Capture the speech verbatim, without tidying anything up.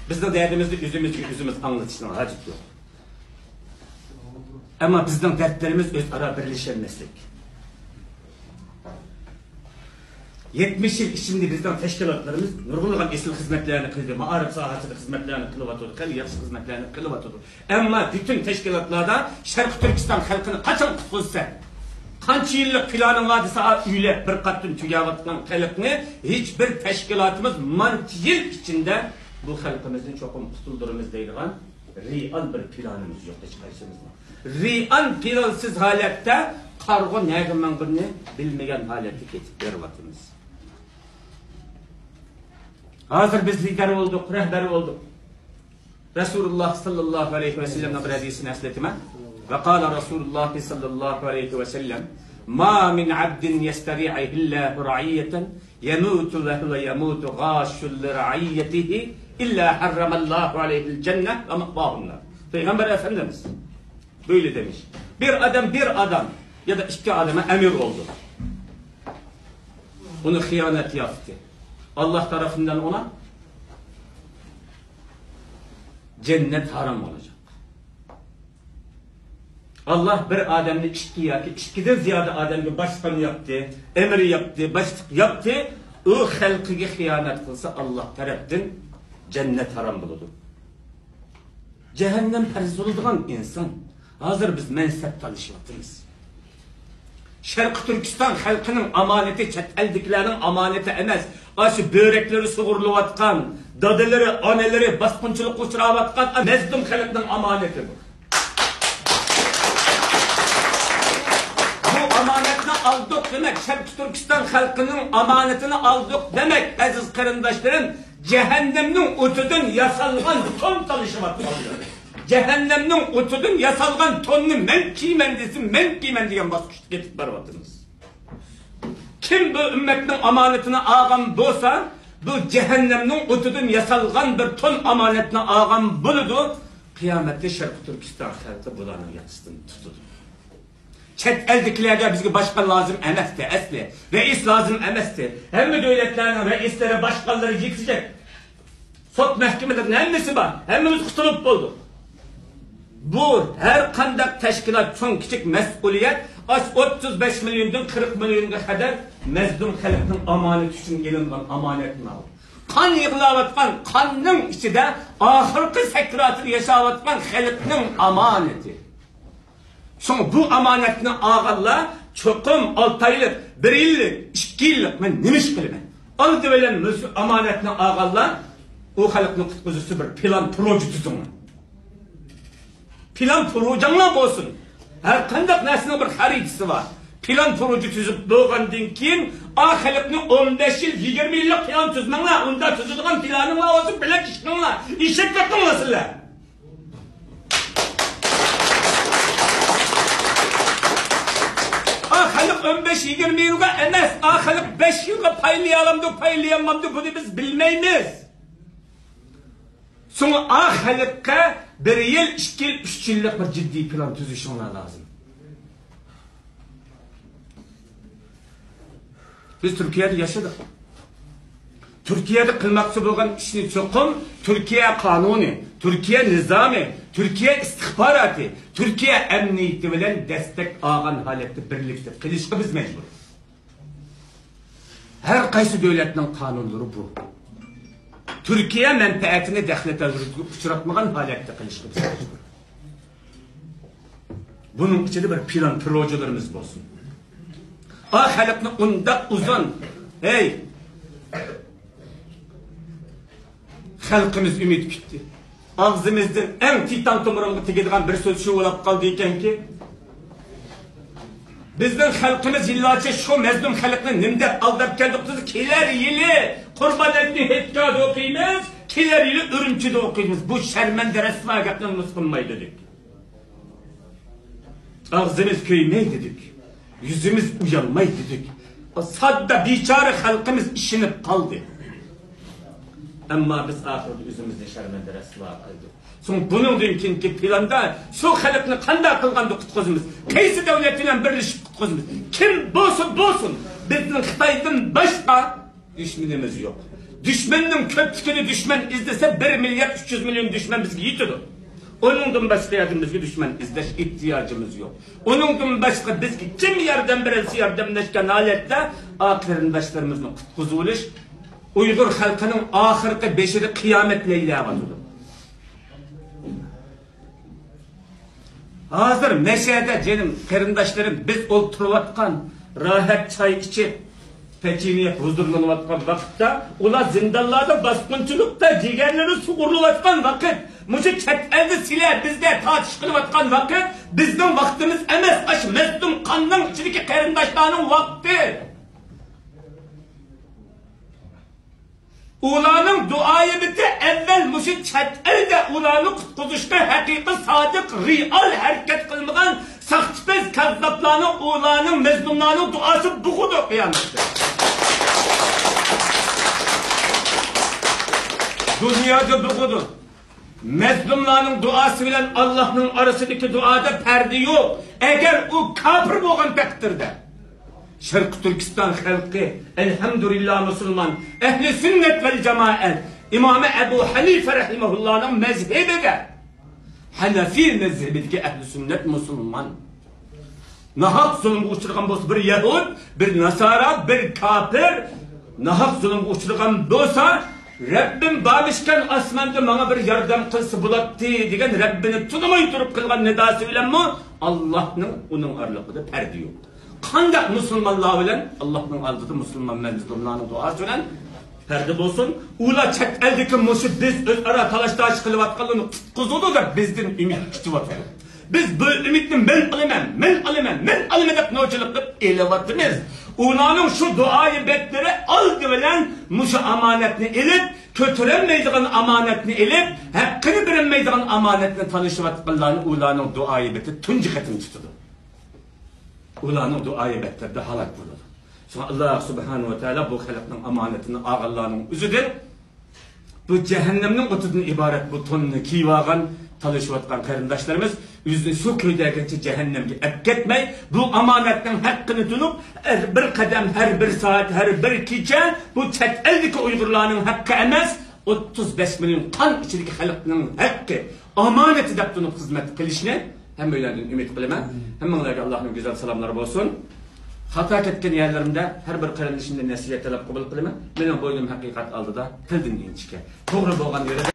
بىزنىڭ دەردىمىزنى ئۆزىمىزگە ئۆزىمىز ئاڭلىتىشنىڭ ھاجىتى يوق. ئەمما بىزنىڭ دەردلىرىمىز ئۆزئارا بىرلىشەلمەسلىك. يەتمىش يىل ئىچىدە بىزنىڭ تەشكىلاتلىرىمىز نۇرغۇنلىغان ئېسىل خىزمەتلەرنى قىلدى، مائارىپ ساھەسىدە خىزمەتلەرنى قىلىۋاتىدۇ، خېلى ياخشى خىزمەتلەرنى قىلىۋاتىدۇ. ئەمما پۈتۈن تەشكىلاتلاردا شەرقىي تۈركىستان خەلقىنى قاچان قۇتقۇزىسەن؟ قانچە يىللىق پىلانىڭ بار دېسە، ئا، ئۆيلەپ بىر قاتتىن تۈگەۋاتقان خەلقنى ھېچ بىر تەشكىلاتىمىز مانچە يىل ئىچىدە بۇ خەلقىمىزنى چوقۇم قۇتۇلدۇرىمىز دەيدىغان رېئال بىر پىلانىمىز يوق ھېچقايسىمىزنىڭ. رېئال پىلانسىز ھالەتتە قارىغۇ نەگە ماڭغىنىنى بىلمىگەن ھالەتتە كېتىپ بېرىۋاتىمىز. ھازىر بىز لىدەر بولدۇق، رەھبەر بولدۇق. رەسۇلۇللاھ ساللاللاھۇ ئەلەيھى ۋەسەللەمنىڭ بىر ھەدىسىنى ئەسلىتىمەن. وقال رسول الله صلى الله عليه وسلم: ما من عبد يسترعيه الله رعية يموت وهو يموت غاش لرعيته إلا حرم الله عليه الجنة ومأواه النار. Peygamber Efendimiz böyle demiş. Bir adam, bir adam ya da iki adama emir oldu. Bunu hıyanet yaptı. Allah tarafından ona cennet haram olacak. Allah bir adamni ikki yoki ikkidan ziyoda odamga boshqon yaptı, emir yaptı, boshliq yaptı, u xalqiga xiyonat qilsa, Alloh tarafdan jannat harom bo'ladi. Jahannam farz bo'ladigan inson. Hozir biz mansab talashayotganmiz. Sharqi Turkiston xalqining omonati chet elliklarning omonati emas. Ana shu buyraklari sug'urilayotgan, dadalari, onalari bosqinchilikqa uchrayotgan mazlum xalqning omonati bu. Bu omonatni oldik demak, Sharqi Turkiston xalqining omonatini oldik demak, aziz qarindoshlarim, jahannamning o'tidan yasalgan to'n talashayotganlar. Jahannamning o'tidan yasalgan to'nni men kiyman desa, men kiyman degan bosqichga ketib boryapmiz. Kim bu ummatning omonatini olgan bo'lsa, bu jahannamning o'tidan yasalgan bir to'n omonatni olgan bo'ladi. Qiyomatda Sharqi Turkiston xalqi bularning yaqasini tutadi. Chet eldagilarga bizga boshqon lozim emasdi asli. Rais lozim emasdi. Hamma davlatlarning raislari, boshqonlari yetishajak. Sud mahkamalarning hammasi bor. Hammamiz qutulib bo'ldik. Bu har qanday tashkilot, cho'ng kichik mas'uliyat, osh o'ttiz besh milliondan qirq millionga qadar mazlum xalqning omonati uchun elingan omonatni oldi. Qon yig'layotgan, qonning ichida oxirgi sakratini yashayotgan xalqning omonati. شۇڭا بۇ ئامانەتنى ئالغانلار چوقۇم ئالتە ئايلىق، بىر يىللىق، ئىككى يىللىق، مەن نېمە ئىش قىلىمەن؟ ئالدى بىلەن مۇشۇ ئامانەتنى ئالغانلار ئۇ خەلقنى قۇتقۇزۇشى بىر پىلان پروژە تۈزۈڭلار. پىلان پروژاڭلار بولسۇن. ھەر قانداق نەرسىنىڭ بىر خەرىتىسى بار. پىلان پروژە تۈزۈپ بولغاندىن كېيىن، ئا خەلقنى ئون بەش يىل، يىگىرمە يىللىق پىلان تۈزمەڭلار. ئۇنداق تۈزىدىغان پىلانىڭلار بولسا، بىلەن ئىش قىلىڭلار. ئېشەك بېقىڭلار سىلەر. ئا خەلق ئون بەش يىگىرمە يىلغا ئەمەس، ئا خەلق بەش يىلغا پايلىيالامدۇ، پايلىيالمامدۇ، بۇنى بىز بىلمەيمىز. شۇڭا ئا خەلققە بىر يىل، ئىككى يىل، ئۈچ يىللىق بىر جىددىي پىلان تۈزۈشۈڭلار لازىم. بىز تۈركىيەدە ياشىدۇق. تۈركىيەدە قىلماقچى بولغان ئىشنى چوقۇم تۈركىيە قانۇنى، تۈركىيە نىزامى، تۈركىيە ئىستىخباراتى، تۈركىيە ئەمنىيىتى بىلەن دەستەك ئالغان ھالەتتە بىرلىكتە قىلىشقا بىز مەجبۇر. ھەر قايسى دۆلەتنىڭ قانۇنلىرى بۇ. تۈركىيە مەنپەئەتىنى دەخلى تەزرىگە ئۇچراتمىغان ھالەتتە قىلىشقا بىز مەجبۇر. بۇنىڭ ئىچىدە بىر پىلان پروژىلىرىمىز بولسۇن. ئا خەلقنى ئۇنداق ئۇزۇن، ھەي، خەلقىمىز ئۈمىد كۈتتى. ئاغزىمىزدىن ئەڭ تىتان تومۇرۇمغا تېگىدىغان بىر سۆز شۇ بولاپ قالدى ئىكەنكى، بىزنىڭ خەلقىمىز يىللارچە شۇ مەزلۇم خەلقنى نېمە دەپ ئالداپ كەلدۇق دېسە، كېلەر يىلى قۇربان ھېيتنى ھېيتگاھدا ئوقۇيمىز، كېلەر يىلى ئۈرۈمچىدە ئوقۇيمىز. بۇ شەرمەندە رەسۋا گەپنى ئۇنتۇپ قالماي دېدۇق. ئاغزىمىز كۆيمەي دېدۇق. يۈزىمىز ئۇيالماي دېدۇق. ساددا، بىچارە خەلقىمىز ئىشىنىپ قالدى. ئەمما بىز ئاخىرىدا ئۆزىمىزنى شەرمەندە رەسۋا قىلدۇق. شۇڭا بۇنىڭدىن كېيىنكى پىلاندا شۇ خەلقنى قانداق قىلغاندا قۇتقۇزىمىز؟ قايسى دۆلەت بىلەن بىرلىشىپ قۇتقۇزىمىز؟ كىم بولسا بولسۇن، بىزنىڭ خىتايدىن باشقا دۈشمىنىمىز يوق. دۈشمەننىڭ كۆپلۈكىنى دۈشمەن ئىزدىسە، بىر مىليارد ئۈچ يۈز مىليون دۈشمەن بىزگە يېتىدۇ. ئۇنىڭدىن باشقا يەردىن بىزگە دۈشمەن ئىزدەش ئېھتىياجىمىز يوق. ئۇنىڭدىن باشقا بىزگە كىم ياردەم بېرەلىسە، ياردەملەشكەن ھالەتتە ئا قېرىنداشلىرىمىزنى قۇتقۇزۇۋېلىش ئۇيغۇر خەلقىنىڭ ئاخىرقى بېشىدا قىيامەت لەيلەۋاتىدۇ. ھازىر مەشەدە، جېنىم قېرىنداشلىرىم، بىز ئولتۇرۇۋاتقان، راھەت چاي ئىچىپ، پېچىنە يەپ ھۇزۇرلىنىۋاتقان ۋاقىتتا، ئۇلار زىندانلاردا باسقۇنچىلىقتا جىگەرلىرى سۇغۇرۇلۇۋاتقان ۋاقىت، مۇشۇ چەت ئەلدە سىلەر بىزدە تارتىش قىلىۋاتقان ۋاقىت، بىزنىڭ ۋاقتىمىز ئەمەس، ئاشۇ مەزلۇم قاننىڭ ئىچىدىكى قېرىنداشلارنىڭ ۋاقتى. ئۇلارنىڭ دۇئايىبىتى ئەۋۋەل مۇشۇ چەت ئەلدە ئۇلارنى قۇتقۇزۇشتا ھەقىقىي سادىق، رېئال ھەرىكەت قىلمىغان ساختىپەز، كاززاپلارنىڭ، ئۇلارنىڭ، مەزلۇملارنىڭ دۇئاسى بوغىدۇ قىيامەتتە. دۇنيادا بوغىدۇ. مەزلۇملارنىڭ دۇئاسى بىلەن ئاللاھنىڭ ئارىسىدىكى دۇئادا پەردە يوق. ئەگەر ئۇ كاپىر بولغان تەقدىردە. شەرقىي تۈركىستان خەلقى، ئەلھەمدۇلىللا، مۇسۇلمان. ئەھلى سۈننەت ۋەل جامائەت، ئىمامى ئەبۇ ھەنىفە رەھىمەھۇللانىڭ مەزھىپىدە ھەنەفىي مەزھىپىدىكى ئەھلى سۈننەت مۇسۇلمان. ناھەق زۇلۇمغا ئۇچرىغان بولسا بىر يەھۇد، بىر ناسارا، بىر كاپىر، ناھەق زۇلۇمغا ئۇچرىغان بولسا، رەببىم بارمىشكەن ئاسماندا ماڭا بىر ياردەم قىلسا بولاتتى دېگەن، رەببىنى تونۇماي تۇرۇپ قىلغان نىداسى بىلەنمۇ ئاللاھنىڭ ئۇنىڭ ئارىلىقىدا پەردە يوق. قانداق مۇسۇلمانلار بىلەن ئاللاھنىڭ ئالدىدا مۇسۇلمان مەزلۇملارنىڭ دۇئاسى بىلەن پەردە بولسۇن؟ ئۇلار چەت ئەلدىكى مۇشۇ بىز ئۆزئارا تالاش-تارتىش قىلىۋاتقانلىرىنى قۇتقۇزىدۇ دەپ بىزدىن ئۈمىد كۈتۈۋاتىدۇ. بىز بۇ ئۈمىدنى مەن ئالىمەن، مەن ئالىمەن، مەن ئالىمەن دەپ نوچىلىق قىلىپ ئېلىۋاتىمىز. ئۇلارنىڭ شۇ دۇئايى بەتلىرى ئالدى بىلەن مۇشۇ ئامانەتنى ئېلىپ، كۆتۈرەلمەيدىغان ئامانەتنى ئېلىپ، ھەققىنى بېرەلمەيدىغان ئامانەتنى تالىشىۋاتقانلارنى ئۇلارنىڭ دۇئايى بېتى تۇنجى قېتىم تۇتىدۇ. ئۇلارنىڭ دۇئايى بەتلىرىدە ھالاك بولىدۇ. شۇڭا ئاللا سۇبھانەھۇ ۋە تائالا بۇ خەلقنىڭ ئامانىتىنى ئالغانلارنىڭ ئۆزىدىن بۇ جەھەننەمنىڭ ئوتىدىن ئىبارەت بۇ توننى كىيىۋالغان، تالىشىۋاتقان قېرىنداشلىرىمىز ئۆزىنى شۇ كۆيدۈرگەنچە جەھەننەمگە ئەپ كەتمەي، بۇ ئامانەتنىڭ ھەققىنى تونۇپ، ھەر بىر قەدەم، ھەر بىر سائەت، ھەر بىر كېچە بۇ چەت ئەلدىكى ئۇيغۇرلارنىڭ ھەققى ئەمەس، ئوتتۇز بەش مىليون قان ئىچىدىكى خەلقنىڭ ھەققى، ئامانىتى دەپ تونۇپ خىزمەت قىلىشنى ھەممەيلەندىن ئۈمىد قىلىمەن. ھەممىڭلارغا ئاللاھنىڭ گۈزەل سالاملىرى بولسۇن. خاتا كەتكەن يەرلىرىمدە ھەر بىر قېرىندىشىمدىن نەسىھەت تەلەپ قوبۇل قىلىمەن. مېنىڭ بوينۇم ھەقىقەت ئالدىدا تىلدىن ئىنچىكە. توغرا بولغان يېرىدە